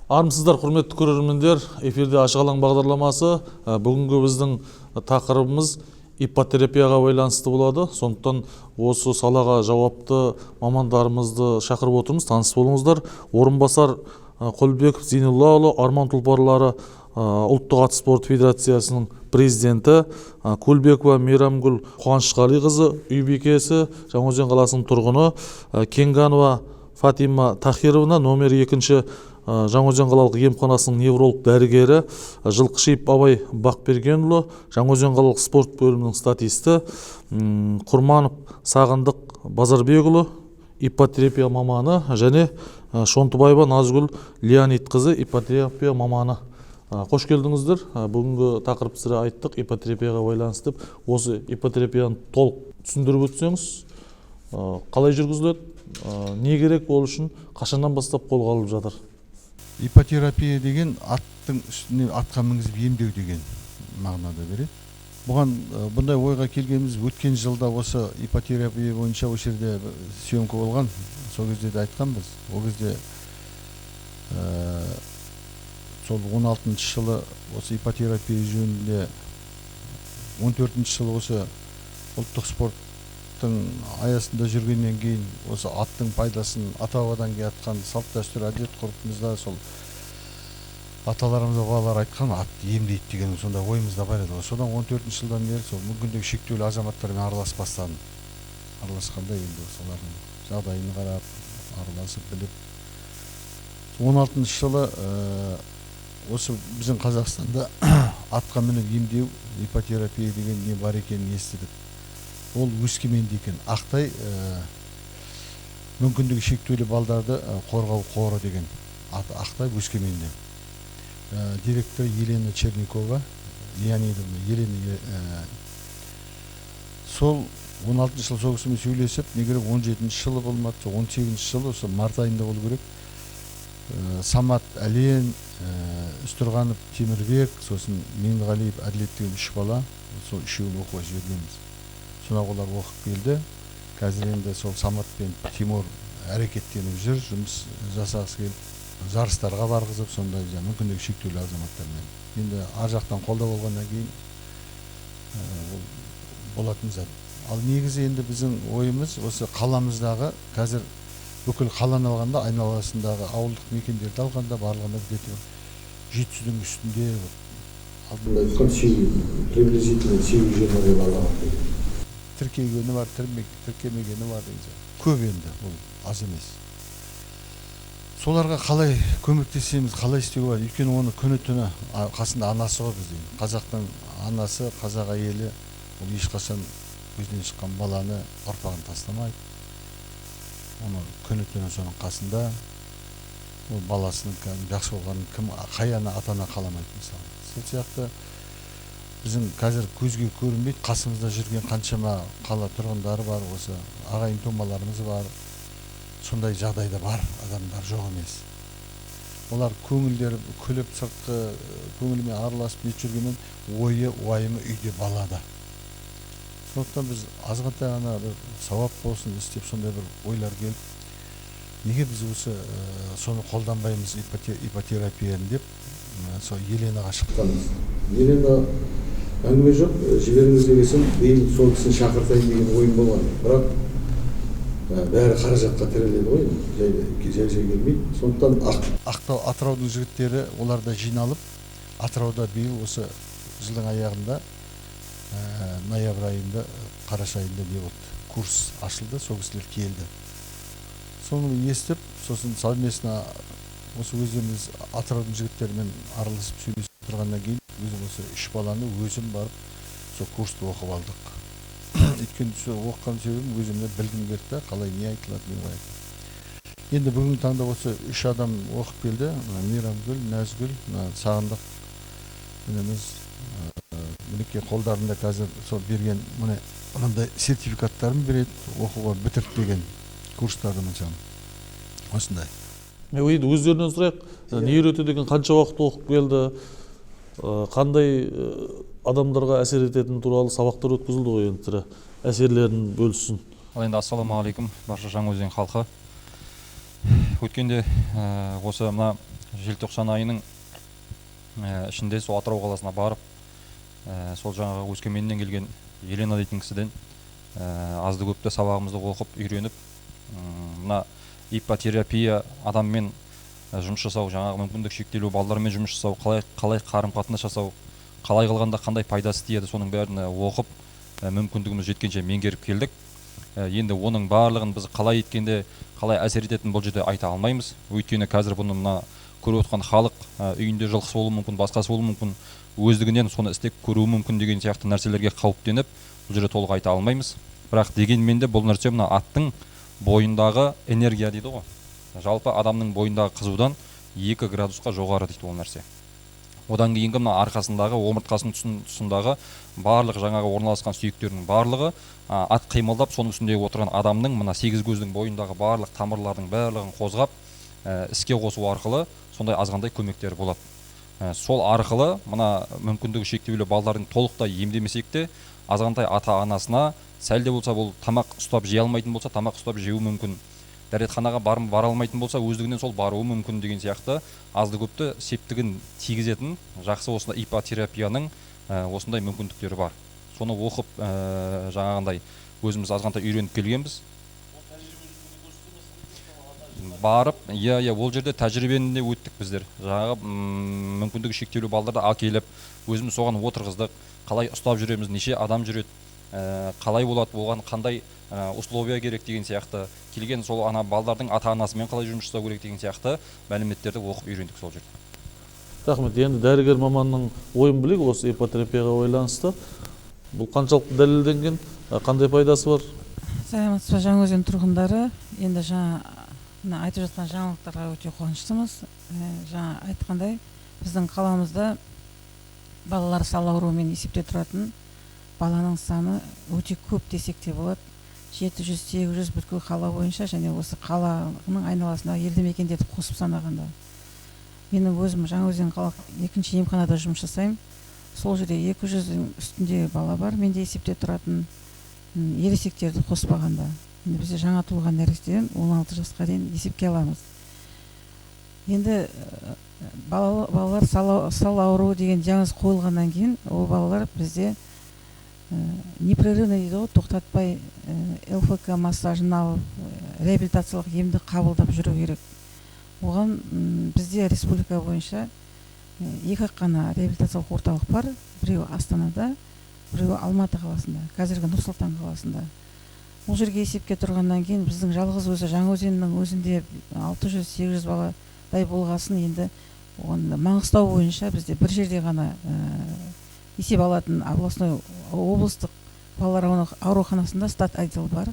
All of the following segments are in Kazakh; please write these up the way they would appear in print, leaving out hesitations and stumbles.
Армысыздар, құрметті көрермендер! Эфирде «Ашық алаң» бағдарламасы. Бүгінгі біздің тақырыбымыз иппотерапияға байланысты болады. Сондықтан осы салаға жауапты мамандарымызды шақырып отырмыз. Таныс болыңыздар: Орынбасар Құлбеков Зейноллаұлы, «Арман тұлпарлары» ұлттық ат спорт федерациясының президенті, Көлбекова Мейрамгүл Қуанышқалиқызы, үй бикесі, Жаңаөзен қаласының тұрғыны, Кенганова Фатима Тахировна, номер 2 Жаңаөзен қалалық емханасының невролог дәрігері, Жылқышиев Абай Бақбергенұлы, Жаңаөзен қалалық спорт бөлімінің статисті, Құрманов Сағындық Базарбекұлы, иппотерапия маманы, және Шонтыбаева Назгүл Леонидқызы, иппотерапия маманы. Қош келдіңіздер! Бүгінгі тақырып, сірә, айттық, иппотерапияға байланысты деп. Осы иппотерапияны толық түсіндіріп өтсеңіз, қалай жүргізіледі, не керек ол үшін, қашаннан бастап қолға алынып жатыр? Иппотерапия деген аттың үстіне, атқа мінгізіп емдеу деген мағынада береді. Бұған бұндай ойға келгеніміз, өткен жылда осы иппотерапия бойынша осы жерде бір съемка болған. Сол кезде де айтқанбыз. Ол кезде сол 16 жылы осы иппотерапия жөнінде, 14 жылы осы ұлттық спорттың аясында жүргеннен кейін, осы аттың пайдасын, ата бабадан келе жатқан салт дәстүр, әдет ғұрпымызда сол аталарымыз, бабалар айтқан, ат емдейді деген сондай ойымызда бар еді ғой. Содан 14 жылдан бері сол мүмкіндігі шектеулі азаматтармен араласып бастадым. Араласқанда енді солардың жағдайын қарап, араласып, біліп, 16 жылы осы біздің Қазақстанда атқа мініп емдеу, иппотерапия деген не бар екенін естідік. Ол Өскеменде екен. Ақтай мүмкіндігі шектеулі балдарды қорғау қоры деген аты, Ақтай, Өскеменде. Директоры Елена Черникова Леонидовна, Елена. Сол 16 жылы сол кісімен сөйлесіп, не керек, 17 жылы болмады, сол 18 жылы осы март айында болу керек. Самат Әлен, Үстірғанов Темірбек, сосын Меңдіғалиев Әділет деген үш бала, сол үшеуін оқуға жібергенбіз. Сонау олар оқып келді. Қазір енді сол Самат пен Тимур әрекеттеніп жүр, жұмыс жасағысы келіп, жарыстарға барғызып, сондай жаңағы мүмкіндігі шектеулі азаматтармен. Енді ар жақтан қолдау болғаннан кейін ол болатын зат. Ал негізі енді біздің ойымыз осы қаламыздағы, қазір бүкіл қаланы алғанда, айналасындағы ауылдық мекендерді алғанда, барлығында где то 700-дің үстінде. Алдында айтқан приблизительно 820 бала бар деген. Тіркелгені бар, тіркемегені бар деген сияқты. Көп енді, бұл аз емес. Соларға қалай көмектесеміз, қалай істеуге болады? Өйткені оны күні түні қасында анасы ғой. Бізде қазақтың анасы, қазақ әйелі, ол ешқашан өзінен шыққан баланы, ұрпағын тастамайды. Оны күні түні соның қасында. Ол баласының кәдімгі жақсы болғанын кім, қай ана, ата ана қаламайды, мысалы? Сол сияқты біздің қазір көзге көрінбейді, қасымызда жүрген қаншама қала тұрғындары бар, осы ағайын тумаларымыз бар, сондай жағдайда бар адамдар жоқ емес. Олар көңілдері күліп, сыртқы көңілімен араласып нетіп жүргенмен, ойы, уайымы үйде, балада. Сондықтан біз азғантай ғана бір сауап болсын істеп, сондай бір ойлар келіп, неге біз осы соны қолданбаймыз, иппотерапияны деп, сол Еленаға шықтық. Елена, әңгіме жоқ, жіберіңіз деген. Биыл сол кісіні шақыртайын деген ойым болған, бірақ бәрі қаражатқа тіреледі ғой енді, жай жай жай келмейді. Сондықтан ақ Ақтау, Атыраудың жігіттері, олар да жиналып, Атырауда биыл осы жылдың аяғында, ноябрь айында, қараша айында не болды, курс ашылды. Сол кісілер келді. Соны естіп, сосын совместно осы өздеріміз Атыраудың жігіттерімен араласып, сөйлесіп тұрғаннан кейін, өзім осы үш баланы өзім барып сол курсты оқып алдық. Өйткені сол оқыған себебім, өзім де білгім келді да, қалай, не айтылады, не қалай айтылады. Енді бүгінгі таңда осы үш адам оқып келді: мына Мейрамгүл, Нәзгүл, мына Сағындық ініміз. Мінекей, қолдарында қазір сол берген, міне, мынандай сертификаттарын береді, оқуға бітірді деген курстарды, мысалы, осындай. Енді өздерінен сұрайық, не үйретеді екен, қанша уақыт оқып келді, қандай адамдарға әсер ететіні туралы сабақтар өткізілді ғой енді, тірі әсерлерін бөліссін. Ал енді ассалаумағалейкум, барша Жаңаөзен халқы! Өткенде осы мына Желтоқсан айының ішінде сол Атырау қаласына барып, сол жаңағы Өскеменнен келген Елена дейтін кісіден азды көпті сабағымызды оқып, үйреніп, мына иппотерапия адаммен жұмыс жасау, жаңағы мүмкіндік шектеулі балалармен жұмыс жасау, қалай қарым-қатынас жасау, қалай қылғанда қандай пайдасы тиеді, соның бәрін оқып, мүмкіндігіміз жеткенше меңгеріп келдік. Енді оның барлығын біз қалай еткенде, қалай әсер ететінін бұл жерде айта алмаймыз. Өйткені қазір бұны мына көріп отқан халық үйінде жылқысы болуы мүмкін, басқасы болуы мүмкін, өздігінен соны істеп көруі мүмкін деген сияқты нәрселерге қауіптеніп, бұл жерде толық айта алмаймыз. Бірақ дегенмен де бұл нәрсе мына аттың бойындағы энергия дейді ғой. Жалпы адамның бойындағы қызудан 2 градусқа жоғары дейді ол нәрсе. Одан кейінгі мына арқасындағы, омыртқасының тұсындағы барлық жаңағы орналасқан сүйектердің барлығы, ат қимылдап, соның үстінде отырған адамның мына сегіз көздің бойындағы барлық тамырлардың барлығын қозғап, іске қосу арқылы сондай азғандай көмектері болады. Сол арқылы мына мүмкіндігі шектеулі балалардың толықтай емдемесек те, азғантай ата-анасына сәл де болса бұл тамақ ұстап жей алмайтын болса, тамақ ұстап жеуі мүмкін. Дәретханаға бара алмайтын болса, өздігінен сол баруы мүмкін деген сияқты азды көпті септігін тигізетін жақсы осындай иппотерапияның осындай мүмкіндіктері бар. Соны оқып, жаңағындай өзіміз азғантай үйреніп келгенбіз. Барып, иә, ол жерде тәжірибені де өттік біздер. Жаңағы мүмкіндігі шектеулі балаларды әкеліп, өзіміз соған отырғыздық. Қалай ұстап жүреміз, неше адам жүреді, қалай болады, оған қандай условия керек деген сияқты, келген сол ана балдардың ата-анасымен қалай жұмыс жасау керек деген сияқты мәліметтерді оқып үйрендік сол жерде. Рахмет. Енді дәрігер маманның ойын білейік осы иппотерапияға байланысты. Бұл қаншалықты дәлелденген, қандай пайдасы бар? Саламатсыз ба, Жаңаөзен тұрғындары. Енді жаңа мына айтып жатқан жаңалықтарға өте қуаныштымыз. Жаңа айтқандай, біздің қаламызда балалар сал ауруымен есепте тұратын баланың саны өте көп десек те болады. 700-800 бүткіл қала бойынша және осы қаланың айналасындағы елді мекендерді қосып санағанда. Менің өзім Жаңаөзен қалалық екінші емханада жұмыс жасаймын. Сол жерде 200-дің үстінде бала бар, менде есепте тұратын, ересектерді қоспағанда. Енді бізде жаңа туылған нәрестеден 16 жасқа дейін есепке аламыз. Енді балалар сал ауруы деген диагноз қойылғаннан кейін ол балалар бізде непрерывно дейді ғой, тоқтатпай ЛФК массажын алып, реабилитациялық емді қабылдап жүру керек. Оған бізде республика бойынша екі қана реабилитациялық орталық бар. Біреуі Астанада, біреуі Алматы қаласында, қазіргі Нұр-Сұлтан қаласында. Ол жерге есепке тұрғаннан кейін біздің жалғыз өзі Жаңаөзеннің өзінде 600-800 баладай болғасын, енді оған Маңғыстау бойынша бізде бір жерде ғана есеп алатын областной облыстық балалар ауруханасында стат отдел бар.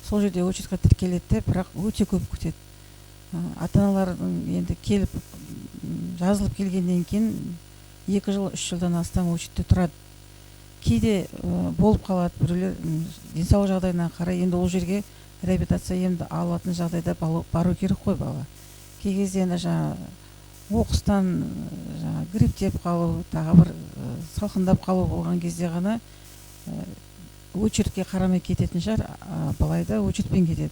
Сол жерде очередьқа тіркеледі де, бірақ өте көп күтеді. Ата-аналардың енді келіп, жазылып келгеннен кейін 2 жыл, 3 жылдан астам очередьте тұрады. Кейде болып қалады, біреулер, денсаулық жағдайына қарай енді ол жерге реабилитация емді алатын жағдайда бару керек қой бала. Кей кезде енді жаңа оқыстан, жаңа грипптеп қалу, тағы бір салқындап қалу болған кезде ғана очередьке қарамай кететін шығар, былай да очередьпен кетеді.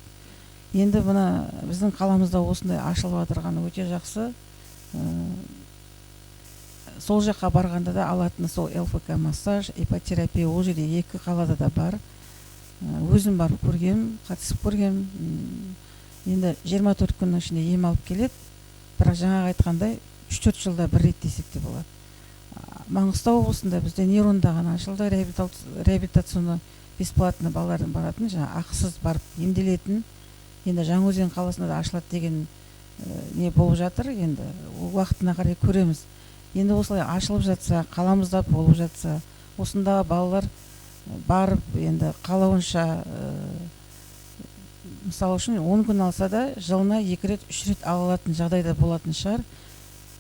Енді мына біздің қаламызда осындай ашылып жатырғаны өте жақсы. Сол жаққа барғанда да алатыны сол ЛФК массаж, иппотерапия ол жерде екі қалада да бар. Өзім барып көргем, қатысып көргем. Енді 24 күннің ішінде ем алып келеді. Бірақ жаңағы айтқандай 3-4 жылда бір рет десек те болады. Маңғыстау облысында бізде нейронда ғана ашылды реабилитационы бесплатно балалардың баратын, жаңа ақысыз барып емделетін. Енді Жаңаөзен қаласында да ашылады деген не болып жатыр, енді уақытына қарай көреміз. Енді осылай ашылып жатса, қаламызда болып жатса, осында балалар барып енді қалауынша, мысалы үшін 10 күн алса да жылына 2 рет, 3 рет ала алатын жағдайда болатын шығар.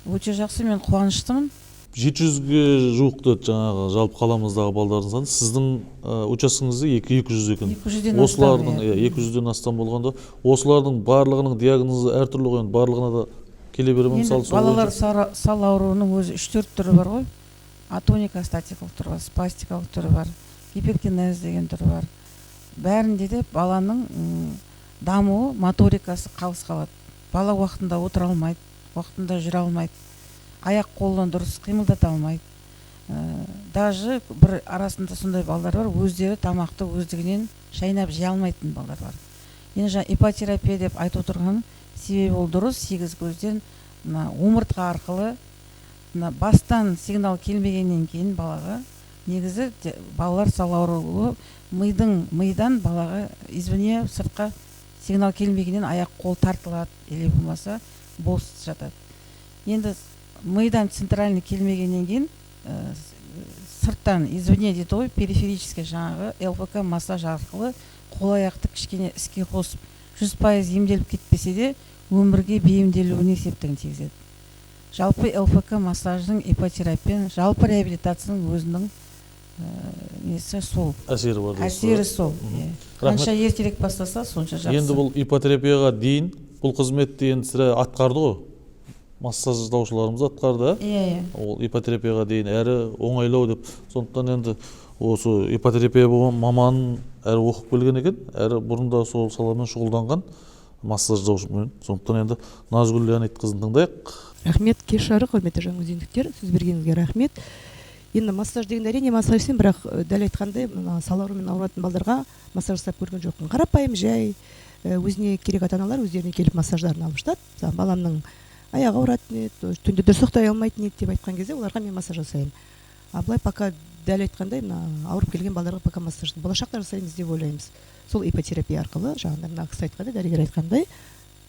Өте жақсы, мен қуаныштымын. 700-ге жуық деді жаңағы жалпы қаламыздағы балдардың саны. Сіздің учаскеңізде 200 екен. Екі жүзден астам, Осылардың, иә. иә, 200-ден астам болғанда, осылардың барлығының диагнозы әртүрлі ғой, енді барлығына да келе бере ме, Енді мысалы, сол балалар бойынша? сал ауруының өзі 3-4 түрі бар ғой. Атоника статикалық түрі бар, спастикалық түрі бар, гиперкинез деген түрі бар. Бәрінде де баланың дамуы, моторикасы қалыс қалады. Бала уақытында отыра алмайды, уақытында жүре алмайды, аяқ қолын дұрыс қимылдата алмайды. Даже бір арасында сондай балалар бар, өздері тамақты өздігінен шайнап жей алмайтын балалар бар. Енді жаңа иппотерапия деп айтып отырған себебі ол дұрыс, сегіз көзден мына омыртқа арқылы мына бастан сигнал келмегеннен кейін балаға негізі балалар сал ауруы мидан балаға извне сыртқа сигнал келмегеннен аяқ қол тартылады или болмаса бос жатады. Енді мидан центральный келмегеннен кейін сырттан извне дейді ғой, периферический жаңағы ЛФК массаж арқылы қол аяқты кішкене іске қосып 100% емделіп кетпесе де өмірге бейімделуіне септігін тигізеді. Жалпы ЛФК массаждың, иппотерапияның, жалпы реабилитацияның өзінің несі сол. Әсері бар. Әсері сол. Қанша ертерек бастаса, сонша жақсы. Енді бұл иппотерапияға дейін бұл қызметті енді сірә атқарды ғой. Массаждаушыларымыз атқарды. Иә. Ол иппотерапияға дейін әрі оңайлау деп. Сондықтан енді осы иппотерапия маманын әрі оқып келген екен, әрі бұрында сол саламен шұғылданған массаждаушымен. Сондықтан енді Назгүл Леонидқызын тыңдайық. Рахмет, кеш жарық, құрметті жаңаөзендіктер, сөз бергеніңізге рахмет. Енді массаж дегенде әрине массаж істеймін, бірақ дәл айтқандай сал ауруымен ауыратын балдарға массаж жасап көрген жоқпын. Қарапайым жай өзіне керек ата-аналар өздеріне келіп массаждарын алып жатады. Мысалы, баламның аяғы ауыратын еді, түнде дұрыс ұйықтай алмайтын еді деп айтқан кезде оларға мен массаж жасаймын. А былай пока дәл айтқандай мына ауырып келген балдарға пока массаж болашақта жасаймыз деп ойлаймыз. Сол иппотерапия арқылы жаңағыдай мына кісі айтқандай, дәрігер айтқандай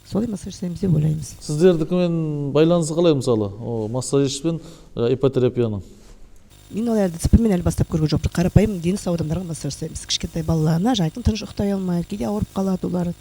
солай массаж жасаймыз деп ойлаймыз. Сіздердікімен байланысы қалай мысалы? О, массажист пен иппотерапияның? Мен ол әлі ДЦП-мен әлі бастап көрген жоқпын. Қарапайым дені сау адамдарға массаж жасаймыз. Кішкентай балаларына жаңа айттым, тыныш ұйықтай алмайды, кейде ауырып қалады, олар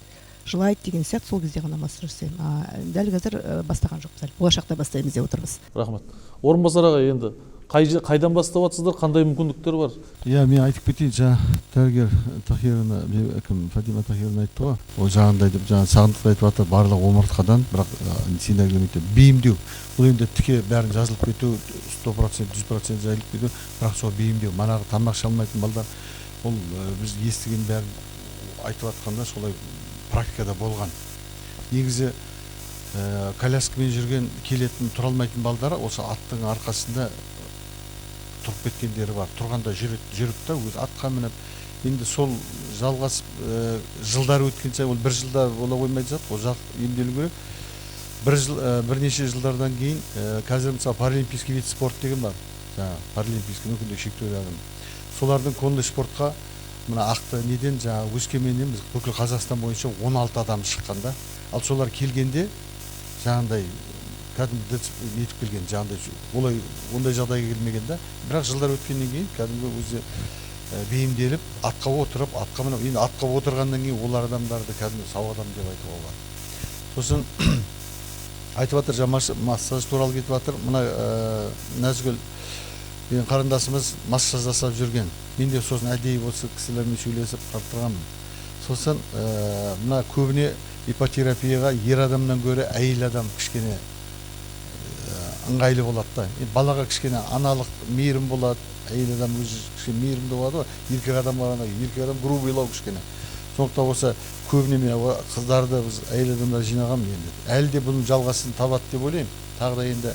жылайды деген сияқты, сол кезде ғана массаж жасаймын. Дәл қазір бастаған жоқпыз әлі. Болашақта бастаймыз деп отырмыз. Рахмет. Орынбасар аға, енді қайдан бастап жатсыздар, қандай мүмкіндіктер бар? Иә, мен айтып кетейін, жаңа дәрігер Тахировна, кім, Фатима Тахировна айтты ғой. Ол жаңағындай деп, жаңа Сағындық айтып жатыр, барлығы омыртқадан, бірақ сигнал келмейді. Бейімдеу. Бұл енді тіке бәрін жазылып кету, 100%, 100% жайылып кету, бірақ сол бейімдеу. Манағы тамақ іше алмайтын балдар, ол біз естіген бәрін айтып жатқанда солай практикада болған. Негізі коляскамен жүрген, келетін, тұра алмайтын балдар осы аттың арқасында тұрып кеткендері бар. Тұрғанда жүріп та өз атқа мініп, енді сол жалғасып жылдар өткен сайын, ол бір жылда бола қоймайды зат, ол ұзақ емделу керек. Бір жыл, бірнеше жылдардан кейін қазір мысалы паралимпийский вид спорт деген бар. Жаңа паралимпийский мүмкіндігі шектеулі адам. Солардың конный спортқа мына ақты неден жаңа Өскеменнен біз бүкіл Қазақстан бойынша 16 адам шыққанда, ал солар келгенде жаңағындай кәдімгі нетіп келген, жаңағындай олай ондай жағдайға келмеген да. Бірақ жылдар өткеннен кейін кәдімгі өзі бейімделіп атқа отырып, атқа мініп, енді атқа отырғаннан кейін олар адамдарды кәдімгі сау адам деп айтуға болады. Сосын айтып жатыр, жаңа массаж туралы кетіп жатыр. Мына Назгүл менің қарындасымыз массаж жасап жүрген. Мен де сосын әдейі осы кісілермен сөйлесіп қарттырғанмын. Сосын мына көбіне иппотерапияға ер адамнан гөрі әйел адам кішкене ыңғайлы болады да. Балаға кішкене аналық мейірім болады, әйел адам өзі кішкене мейірімді болады ғой. Еркек адам қарағанда еркек адам грубыйлау кішкене. Сондықтан осы көбіне мен қыздарды біз әйел адамдар жинағанмын енді. Әлі де бұның жалғасын табады деп ойлаймын. Тағы да енді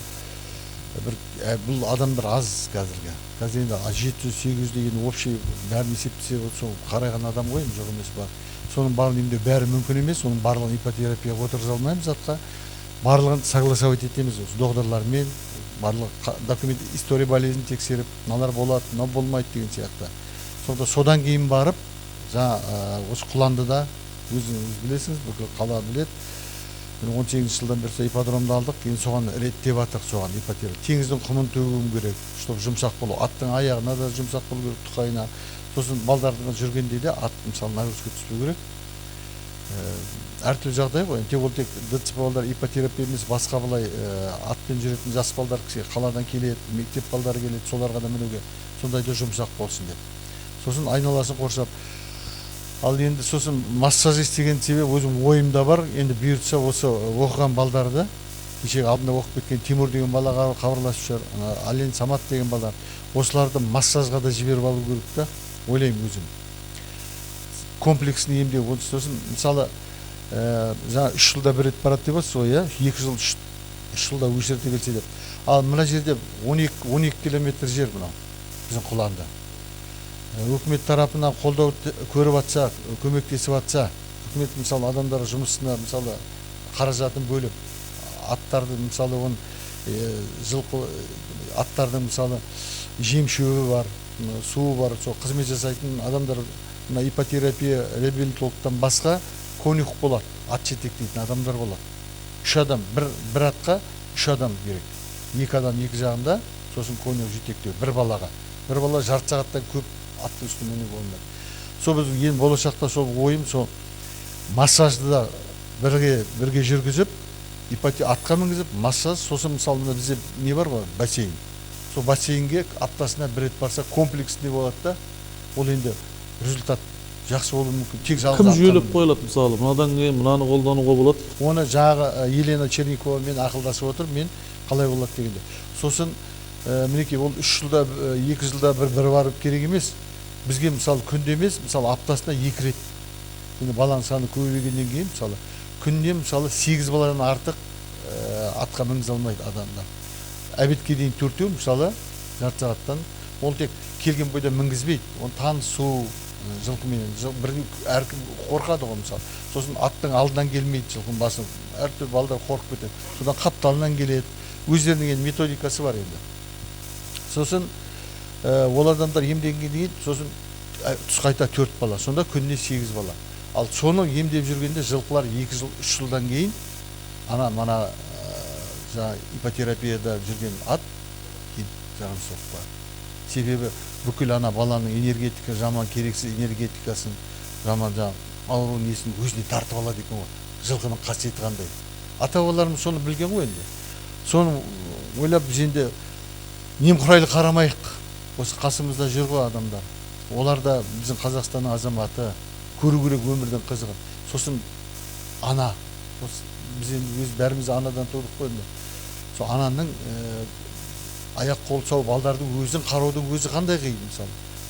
бір бұл адамдар аз қазіргі. Қазір енді 700-800 деген общий бәрін есептесе, сол қарайған адам ғой енді, жоқ емес бар. Соның барлығын емдеу бәрі мүмкін емес, оның барлығын иппотерапияға отырғыза алмаймыз затқа. Барлығын согласовать етеміз осы докторлармен, барлық документ, история болезни тексеріп, мыналар болады, мынау болмайды деген сияқты. Сонда содан кейін барып, жаңа осы Құландыда өзіңіз білесіңіз, бүкіл қала біледі. 18 жылдан бері ипподромды алдық, енді соған реттеп жатырық, соған иппотерапия. Теңіздің құмын төгуім керек, чтобы жұмсақ болу. Аттың аяғына да жұмсақ болу керек, тұқайына. Сосын балдардың жүргенде де ат мысалы нагрузка түспеу керек. Әртүрлі жағдай ғой. Тек ол тек ДЦП балдар иппотерапия емес, басқа былай атпен жүретін жас балдар қаладан келеді, мектеп балдары келеді, соларға да мінуге сондай да жұмсақ болсын деп. Сосын айналасын қоршап. Ал енді сосын массаж істеген себеп өзім ойымда бар. Енді бұйыртса осы оқыған балдарды, кешегі алдында оқып кеткен Тимур деген балаға хабарласып жүр, Ален Самат деген балалар. Осыларды массажға да жіберіп алу керек та, ойлаймын өзім. Комплексін емдеу. Сосын мысалы жаңа 3 жылда бір рет барады деп отырсыз ғой, иә? 2 жыл, 3 3 жылда өшірте келсе деп. Ал мына жерде 12 километр жер мынау біздің Құланды. Үкімет тарапынан қолдау көріп атса, көмектесіп атса, үкімет мысалы адамдар жұмысына мысалы қаражатын бөліп, аттарды мысалы оның жылқы аттардың мысалы жем шөбі бар, суы бар, сол қызмет жасайтын адамдар мына иппотерапия реабилитологтан басқа конюх болады, ат жетектейтін адамдар болады. 3 адам, бір атқа 3 адам керек. 2 адам екі жағында, сосын конюх жетектеу бір балаға. Бір бала жарты сағаттан көп аттың үстіне мінуге болмайды. Сол біз енді болашақта сол ойым, сол массажды да бірге жүргізіп, атқа мінгізіп, массаж, сосын мысалы мына бізде не бар ғой, бассейн. Сол бассейнге аптасына бір рет барса комплексінде болады да, ол енді результат жақсы болуы мүмкін. Тек жалғыз Кім атқа жүйелеп міну. қойылады мысалы, мынадан кейін мынаны қолдануға болады. Оны жаңағы Елена Черниковамен ақылдасып отырып, мен қалай болады дегенде. Сосын мінекей ол 3 жылда, 2 жылда бір барып керек емес. Бізге мысалы күнде емес, мысалы аптасына 2 рет. Енді баланың саны көбейгеннен кейін мысалы күнде мысалы 8 баладан артық атқа мінгізе алмайды адамдар. Обедке дейін 4-еу мысалы жарты сағаттан, ол тек келген бойда мінгізбейді. Оны танысу жылқыменен, бір әркім қорқады ғой мысалы. Сосын аттың алдынан келмейді, жылқының басын әртүрлі балдар қорқып кетеді. Содан қапталынан келеді. Өздерінің енді методикасы бар енді. Сосын ол адамдар емдегенге дейін, сосын түс қайта 4 бала, сонда күніне 8 бала. Ал соны емдеп жүргенде жылқылар 2 жыл, 3 жылдан кейін ана мана жаңа иппотерапияда жүрген ат кейін жағын соғып қояды. Себебі бүкіл ана баланың энергетика, жаман керексіз энергетикасын, жаман жаңа ауру несін өзіне тартып алады екен ғой. Жылқының қасиеті қандай. Ата-бабаларымыз соны білген ғой енді. Соны ойлап біз енді немқұрайлы қарамайық. Осы қасымызда жүр ғой адамдар. Олар да біздің Қазақстанның азаматы, көру керек өмірдің қызығын. Сосын ана, осы біз енді өз бәріміз анадан тудық қой енді. Сол ананың аяқ қол сау балдардың өзін қараудың өзі қандай қиын мысалы.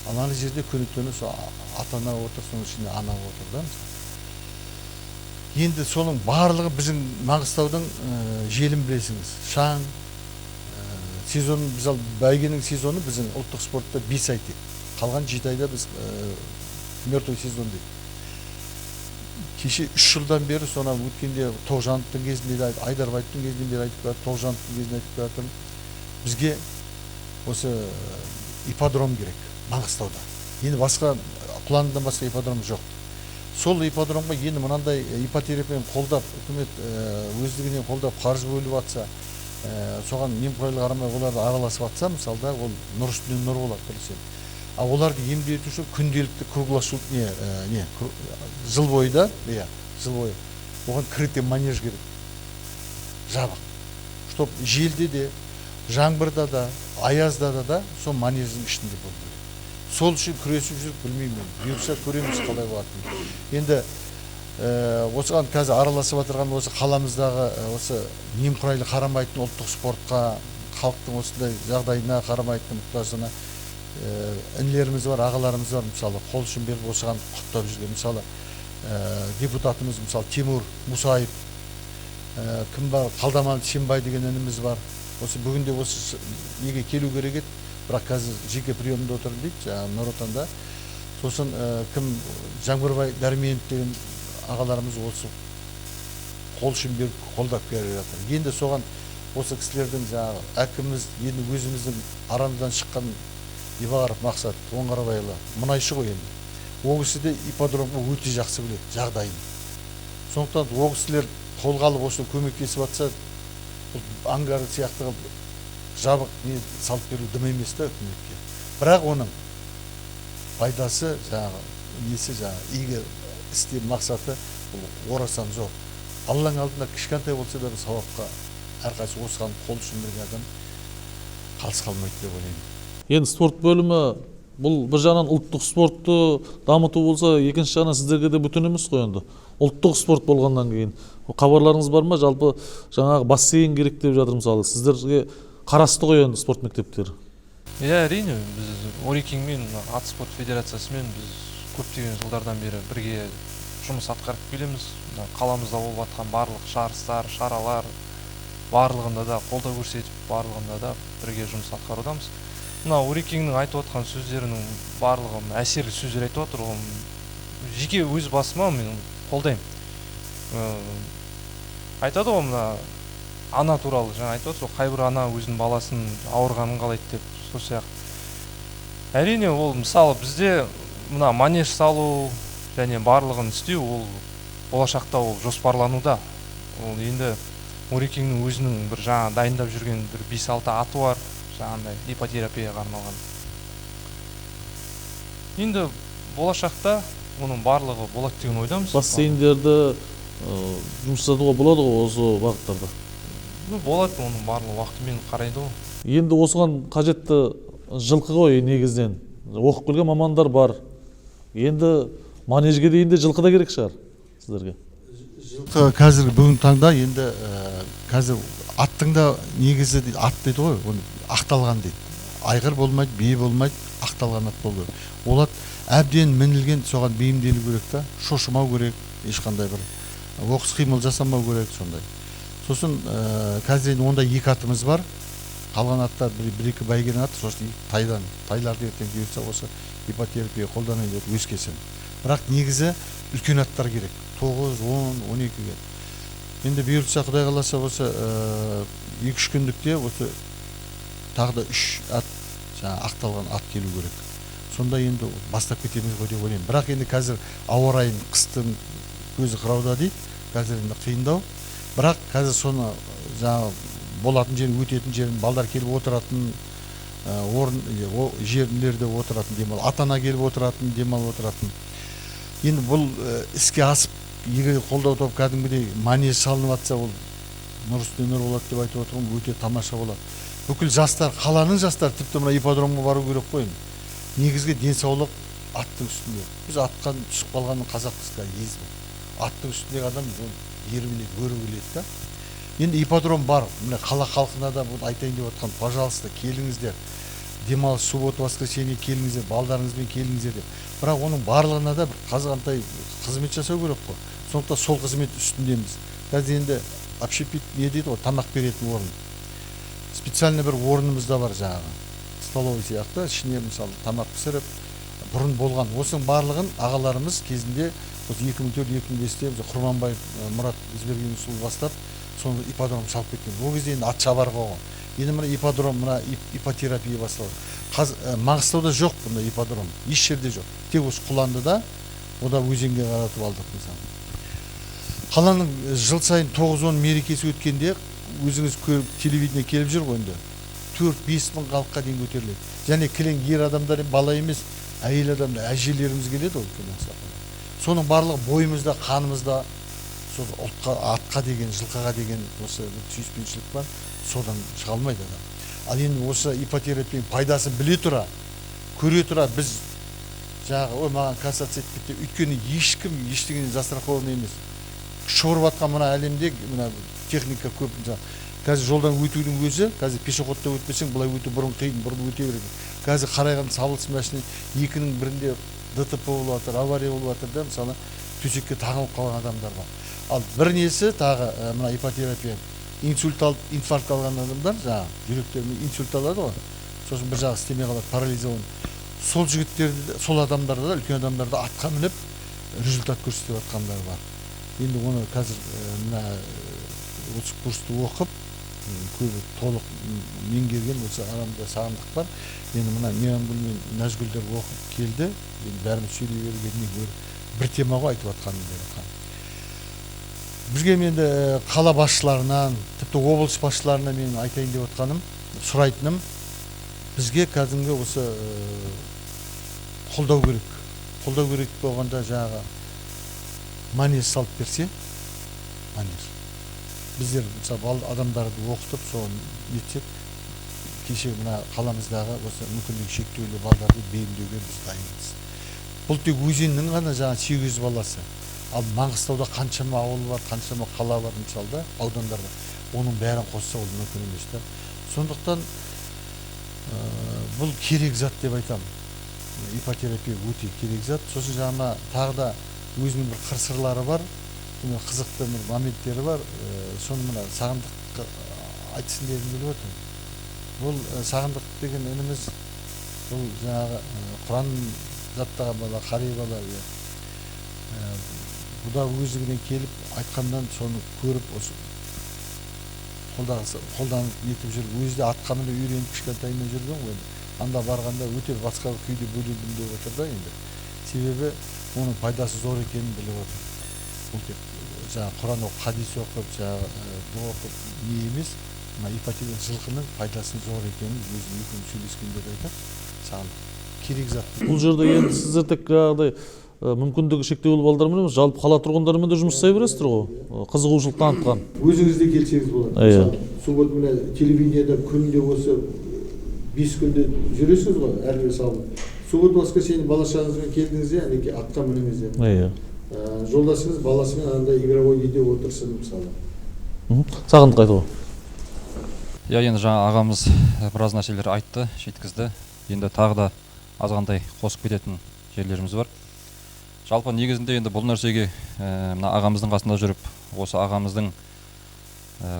Ал ана жерде күні түні сол ата-ана отыр, соның ішінде ана отыр да мысалы. Енді соның барлығы біздің Маңғыстаудың желін білесіңіз. Шаң, сезон, мысалы бәйгенің сезоны біздің ұлттық спортта 5 ай тек. Қалған 7 айда біз мертвый сезон дейді. Кеше 3 жылдан бері соны өткенде Тоғжановтың кезінде де Айдарбаевтың кезінен бері айтып келатыр, Тоғжановтың кезінде айтып келатырмын. Бізге осы ипподром керек Маңғыстауда. Енді басқа Құландыдан басқа ипподром жоқ. Сол ипподромға енді мынандай иппотерапияны қолдап, үкімет өздігінен қолдап қаржы бөліп атса, соған немқұрайлы қарамай оларды араласып атса, мысалы да, ол нұр үстіне нұр болады білсем. Ал оларды емдету үшін күнделікті круглосуточный, не, жыл бойы да, иә, жыл бойы оған крытый манеж керек. Жабық. Чтоб желде де, жаңбырда да, аязда да сол манеждің ішінде болу керек. Сол үшін күресіп жүріп білмеймін мен. Бұйырса көреміз қалай болатынын. Енді осыған қазір араласып отырған осы қаламыздағы осы немқұрайлы қарамайтын ұлттық спортқа, халықтың осындай жағдайына қарамайтын мұқтаждығына інілеріміз бар, ағаларымыз бар, мысалы қол ұшын беріп осыған құттықтап жүрген. Мысалы депутатымыз мысалы Тимур Мусаев, кім бар, Қалдаман Сембай деген ініміз бар. Осы бүгінде осы неге келу керек еді, бірақ қазір жеке приемда отыр дейді, жаңағы Нұр Отанда. Сосын кім Жаңбырбай Дәрменов деген ағаларымыз осы қол ұшын беріп қолдап келе жатыр. Енді соған осы кісілердің жаңағы әкіміміз, енді өзіміздің арамыздан шыққан Ибағаров Мақсат Оңғарбайұлы мұнайшы ғой енді. Ол кісі де ипподромға өте жақсы біледі жағдайын. Сондықтан ол кісілер қолға алып осыны көмектесіп жатса, бұл ангар сияқты қылып жабық не салып беру дым емес та үкіметке. Бірақ оның пайдасы жаңағы несі жаңағы игі істе мақсаты бұл орасан зор. Алланың алдында кішкентай болса да бір сауапқа әрқайсысы осыған қол ұшын берген адам қалыс қалмайды деп ойлаймын. Енді спорт бөлімі бұл бір жағынан ұлттық спортты дамыту болса, екінші жағынан сіздерге де бүтін емес қой енді. Ұлттық спорт болғаннан кейін хабарларыңыз бар ма? Жалпы жаңағы бассейн керек деп жатыр мысалы. Сіздерге қарасты ғой енді спорт мектептері. Иә, әрине, біз Орекеңмен, ат спорт федерациясымен біз көптеген жылдардан бері бірге жұмыс атқарып келеміз. Мына қаламызда болып жатқан барлық жарыстар, шаралар, Барлығында да қолдау көрсетіп, барлығында да бірге жұмыс атқарудамыз. Мына Орекеңнің айтып отқан сөздерінің барлығы әсерлі сөздер айтып отыр. Ол жеке өз басыма мен қолдаймын. Айтады ғой мына ана туралы, жаңа айтып отыр, қайбір ана өзінің баласының ауырғанын қалайды деп, сол сияқты. Әрине, ол мысалы бізде мына манеж салу және барлығын істеу, ол болашақта ол жоспарлануда. Ол енді Орекеңнің өзінің бір жаңа дайындап жүрген бір 5-6 аты бар, жаңағындай иппотерапияға арналған. Енді болашақта оның барлығы болады деген ойдамыз. Бассейндерді жұмыс жасатуға болады ғой осы бағыттарда? Болады, оның барлығы уақытымен қарайды ғой. Енді осыған қажетті жылқы ғой негізінен. Оқып келген мамандар бар. Енді манежге дейін де жылқы да керек шығар сіздерге. Жылқы қазір бүгінгі таңда енді қазір аттың да негізі дейді, ат дейді ғой, оны ақталған дейді. Айғыр болмайды, бие болмайды, ақталған ат болу керек. Ол ат әбден мінілген, соған бейімделу керек та, шошымау керек, ешқандай бір оқыс қимыл жасамау керек сондай. Сосын қазір енді онда 2 атымыз бар. Қалған аттар бір екі бәйгенің аты, сосын тайдан, тайларды ертең бұйыртса осы иппотерапия қолданайын деп өскесін. Бірақ негізі үлкен аттар керек. 9, 10, 12-ге. Енді бұйыртса, Құдай қаласа, осы 2-3 күндікте осы тағы да 3 ат, жаңа ақталған ат келу керек. Сонда енді бастап кетеміз ғой деп ойлаймын. Бірақ енді қазір ауа райын қыстың көзі қырауда дейді, қазір енді қиындау. Бірақ қазір соны жаңа болатын жерін, өтетін жерін, балдар келіп отыратын орын, жерлерде отыратын демал, ата-ана келіп отыратын, демалып отыратын. Енді бұл іске асып, егер қолдау тауып кәдімгідей манеж салынып жатса, ол нұр үстіне нұр болады деп айтып отырмын, өте тамаша болады. Бүкіл жастар, қаланың жастары тіпті мына ипподромға бару керек қой енді. Негізгі денсаулық аттың үстінде. Біз атқан түсіп қалғанның қазақпыз қазір езбі. Аттың үстіндегі адам ол ер біледі, өрі біледі да. Енді ипподром бар. Міне қала халқына да бұны айтайын деп отқан, пожалуйста, келіңіздер. Демалыс, суббота, воскресенье келіңіздер, балдарыңызбен келіңіздер деп. Бірақ оның барлығына да бір қазғантай қызмет жасау керек қой. Сондықтан сол қызмет үстіндеміз. Қазір енді общепит не дейді ғой, тамақ беретін орын. Специально бір орнымыз да бар жаңағы. Столовый сияқты, ішіне мысалы тамақ пісіріп, бұрын болған. Осының барлығын ағаларымыз кезінде осы екі мың төрт, екі мың бесте біз Құрманбаев Мұрат Ізбергенұлы бастап, соны ипподром салып кеткен. Ол кезде енді ат шабар болған. Енді мына ипподром, мына иппотерапия басталды. Маңғыстауда жоқ бұндай ипподром, еш жерде жоқ. Тек осы Құландыда, ода өзенге қаратып алдық мысалы. Қаланың жыл сайын 9-10 мерекесі өткенде өзіңіз көріп телевидение келіп жүр ғой енді. 4-5 мың халыққа дейін көтеріледі. Және кілең ер адамдар, бала емес, әйел адамдар, әжелеріміз келеді ол үлкен ақсақалдар. Соның барлығы бойымызда, қанымызда, сол ұлтқа, атқа деген, жылқыға деген осы бір сүйіспеншілік бар, содан шыға алмайды адам. Ал енді осы иппотерапияның пайдасын біле тұра, көре тұра біз жаңағы, ой, маған кассация етпейді деп, өйткені ешкім ештеңеден застрахован емес. Шұбырып жатқан мына әлемде мына техника көп, мысалы, қазір жолдан өтудің өзі, қазір пешеходта өтпесең, былай өту бұрын қиын, бұрын өте береді. Қазір қарайған сабылсыз машина екінің бірінде ДТП болып жатыр, авария болып жатыр да, мысалы, төсекке таңылып қалған адамдар бар. Ал бір несі тағы мына иппотерапия, инсульт алып, инфаркт алған адамдар, жаңағы жүректеріне инсульт алады ғой, сосын бір жағы істемей қалады, парализован. Сол жігіттерді, сол адамдарды да, үлкен адамдарды атқа мініп результат көрсетіп жатқандар бар. Енді оны қазір мына осы курсты оқып, көбі толық меңгерген осы арамызда Сағындық бар. Енді мына Мейрамгүл мен Нәзгүлдер оқып келді. Енді бәріміз сөйлей бергеннен гөрі бір тема ғой айтып жатқаным деп жатқан. Бізге енді қала басшыларынан, тіпті облыс басшыларынан мен айтайын деп отқаным, сұрайтыным, бізге кәдімгі осы қолдау керек. Қолдау керек болғанда жаңағы манеж салып берсе, манеж. Біздер мысалы адамдарды оқытып, соны нетсек, кеше мына қаламыздағы осы мүмкіндігі шектеулі балдарды бейімдеуге біз дайынбыз. Бұл тек өзеннің ғана жаңа 800 баласы. Ал Маңғыстауда қаншама ауыл бар, қаншама қала бар, мысалы да, аудандар бар. Оның бәрін қосса ол мүмкін емес та. Сондықтан бұл керек зат деп айтамын. Иппотерапия өте керек зат. Сосын жаңа тағы да өзінің бір қыр-сырлары бар, мына қызықты бір моменттері бар. Соны мына Сағындық айтсын дегім келіп отыр. Бұл Сағындық деген ініміз, бұл жаңағы Құран жаттаған бала, қари бала. Бұ да өздігінен келіп айтқаннан соны көріп, осы қолданып нетіп жүр. Өзі де атқа мініп үйреніп кішкентайынан жүрген ғой енді. Анда барғанда өте басқа күйде бөліндім деп отыр да енді. Себебі оның пайдасы зор екенін біліп отыр. Бұл тек жаңағы Құран оқып, хадис оқып, жаңағы дұға оқып не емес, мына ипотека жылқының пайдасының зор екенін өзі екеуміз сөйлескенде де айтады. Саған керек зат. Бұл жерде енді сіздер тек жаңағыдай мүмкіндігі шектеулі балдармен емес, жалпы қала тұрғындарымен де жұмыс жасай бересіздер ғой, қызығушылық танытқан. Өзіңіз де келсеңіз болады. Иә. Суббота міне телевидениеда күнде осы 5 күнде жүресіз ғой, әрбір салып. Суббота воскресенье бала шағаңызбен келдіңіз де, әнекей атқа мініңіз де. Иә. Жолдасыңыз баласымен анда игровой неде отырсын мысалы. Сағындық айтып ғой. Иә, енді жаңа ағамыз біраз нәрселер айтты, жеткізді. Енді тағы да азғантай қосып кететін жерлеріміз бар. Жалпы негізінде енді бұл нәрсеге мына ағамыздың қасында жүріп, осы ағамыздың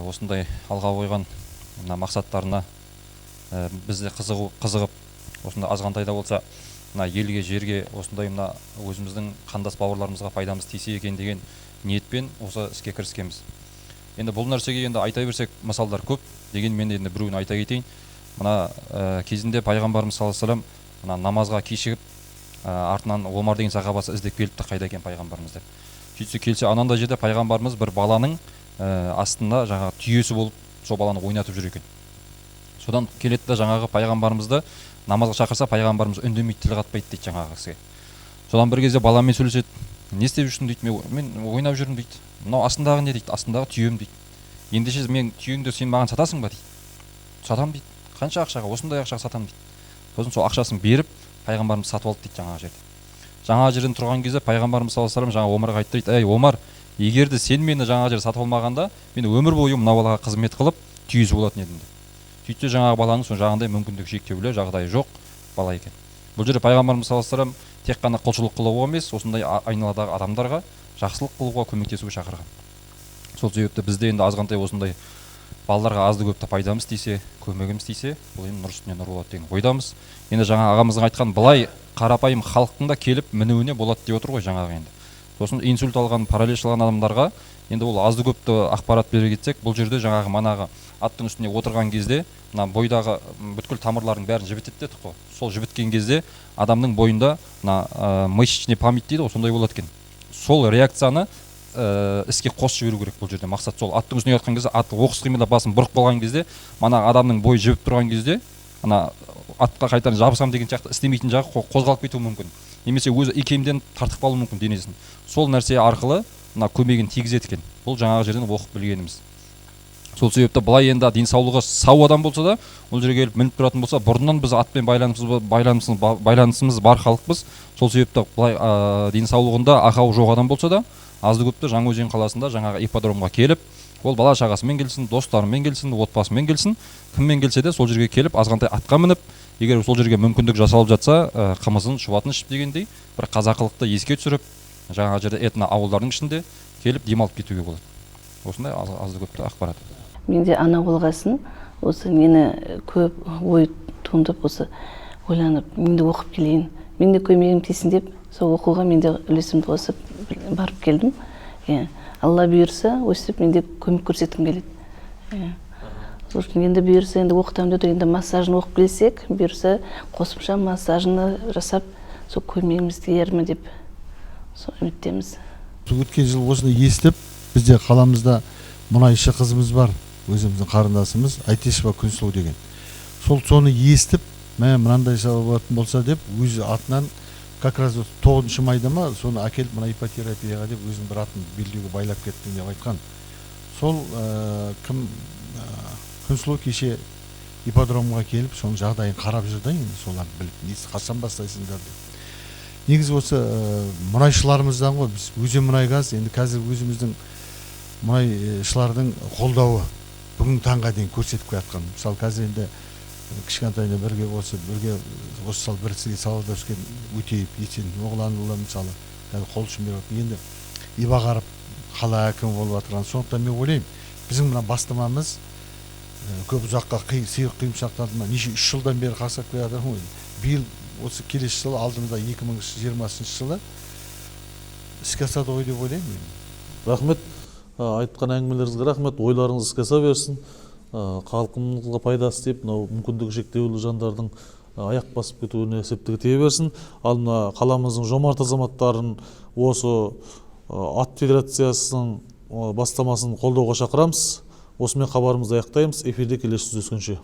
осындай алға қойған мына мақсаттарына біз де қызығып, осындай азғантай да болса мына елге, жерге, осындай мына өзіміздің қандас бауырларымызға пайдамыз тисе екен деген ниетпен осы іске кіріскенбіз. Енді бұл нәрсеге енді айта берсек мысалдар көп, дегенмен енді біреуін айта кетейін. Мына кезінде пайғамбарымыз саллаллаху алейхи вассалам мына намазға кешігіп, артынан Омар деген сахабасы іздеп келіпті, қайда екен пайғамбарымыз деп. Сөйтсе келсе анандай жерде пайғамбарымыз бір баланың астында жаңағы түйесі болып сол баланы ойнатып жүр екен. Содан келеді де жаңағы пайғамбарымызды намазға шақырса, пайғамбарымыз үндемейді, тіл қатпайды дейді жаңағы кісіге. Содан бір кезде баламен сөйлеседі. Не істеп жүрсің дейді, мен ойнап жүрмін дейді. Мынау астындағы не дейді, астындағы түйем дейді. Ендеше мен түйеңді сен маған сатасың ба дейді. Сатам дейді. Қанша ақшаға? Осындай ақшаға сатам дейді. Сосын сол ақшасын беріп пайғамбарымыз сатып алды дейді жаңағы жерде. Жаңағы жерден тұрған кезде пайғамбарымыз саллаллаху алейхи вассалам жаңа Омарға айтты дейді: "Әй Омар, егер де сен мені жаңағы жерде сатып алмағанда, мен өмір бойы мына балаға қызмет қылып түйесі болатын едім" деп. Сөйтсе жаңағы баланың сол жағындай мүмкіндігі шектеулі, жағдайы жоқ бала екен. Бұл жерде пайғамбарымыз саллаллаху алейхи вассалам тек қана құлшылық қылуға емес, осындай айналадағы адамдарға жақсылық қылуға көмектесуге шақырған. Сол себепті бізде енді азғантай осындай балаларға азды көпті пайдамыз тисе, көмегіміз тисе, бұл енді нұр үстіне нұр болады деген ойдамыз. Енді жаңа ағамыздың айтқан былай қарапайым халықтың да келіп мінуіне болады деп отыр ғой жаңағы енді. Сосын инсульт алған, паралич алған адамдарға енді ол азды көпті ақпарат бере кетсек, бұл жерде жаңағы манағы аттың үстіне отырған кезде мына бойдағы бүткіл тамырлардың бәрін жібітеді дедік қой. Сол жібіткен кезде адамның бойында мына мышечный память дейді ғой, сондай болады екен. Сол реакцияны іске қосып жіберу керек бұл жерде. Мақсат сол. Аттың үстіне жатқан кезде ат оқыс қимылдап басын бұрып қалған кезде, мана адамның бойы жібіп тұрған кезде, ана атқа қайтадан жабысам деген сияқты істемейтін жағы қозғалып кетуі мүмкін. Немесе өзі икемден тартып қалуы мүмкін денесін. Сол нәрсе арқылы мына көмегін тигізеді екен. Бұл жаңағы жерден оқып білгеніміз. Сол себепті былай енді денсаулығы сау адам болса да, ол жерге келіп мініп тұратын болса, бұрыннан біз атпен байланысымыз бар халықпыз. Сол себепті былай денсаулығында ақауы жоқ адам болса да, азды көпті Жаңаөзен қаласында жаңағы ипподромға келіп, ол бала шағасымен келсін, достарымен келсін, отбасымен келсін, кіммен келсе де сол жерге келіп азғантай атқа мініп, егер сол жерге мүмкіндік жасалып жатса, қымызын, шұбатын ішіп дегендей бір қазақылықты еске түсіріп, жаңағы жерде этно ауылдардың ішінде келіп демалып кетуге болады. Осындай азды көпті ақпарат. Менде ана болғасын, осы нені көп ой туындап, осы ойланып, мен де оқып келейін, мен де көмегім тисін деп, сол оқуға мен де үлесімді қосып барып келдім. Алла бұйырса, өстіп мен де көмек көрсеткім келеді. Сол үшін енді бұйырса, енді оқытамын деп, енді массажын оқып келсек, бұйырса қосымша массажын жасап, сол көмегіміз тиер ме деп сол үміттеміз. Өткен жыл осыны естіп, бізде қаламызда мұнайшы қызымыз бар, өзіміздің қарындасымыз Айтешева Күнсұлу деген. Сол соны естіп, мә мынандай болатын болса деп, өз атынан как раз 9 майда ма, соны әкеліп мына иппотерапияға деп өзінің бір атын белдеуге байлап кеттім деп айтқан. Сол кім Күнсұлу кеше ипподромға келіп, соның жағдайын қарап жүр да енді, соларды біліп, несі қашан бастайсыңдар деп. Негізі осы мұнайшыларымыздан ғой, біз Өзенмұнайгаз, енді қазір өзіміздің мұнайшылардың қолдауы бүгін таңға дейін көрсетіп келе жатқан. Мысалы қазір енді кішкентайында бірге осы бірге осы сал бір салада өскен Өтеев Есен Оғланұлы мысалы қазір қол ұшын беріп отыр. Енді Ибағаров қала әкімі болып жатырған. Сондықтан мен ойлаймын, біздің мына бастамамыз Көп ұзаққа сиыр құйымшақтанды ма, неше 3 жылдан бері қақсап келе жатырмын ғой. Биыл осы келесі жылы алдымызда 2020 жылы іске асады ғой деп ойлаймын мен. Рахмет, айтқан әңгімелеріңізге рахмет, ойларыңыз іске аса берсін. Халқымызға пайдасы тиіп, мынау мүмкіндігі шектеулі жандардың аяқ басып кетуіне септігі тие берсін. Ал мына қаламыздың жомарт азаматтарын осы ат федерациясының бастамасын қолдауға шақырамыз. Осымен хабарымызды аяқтаймыз. Эфирде келесі жүздескенше.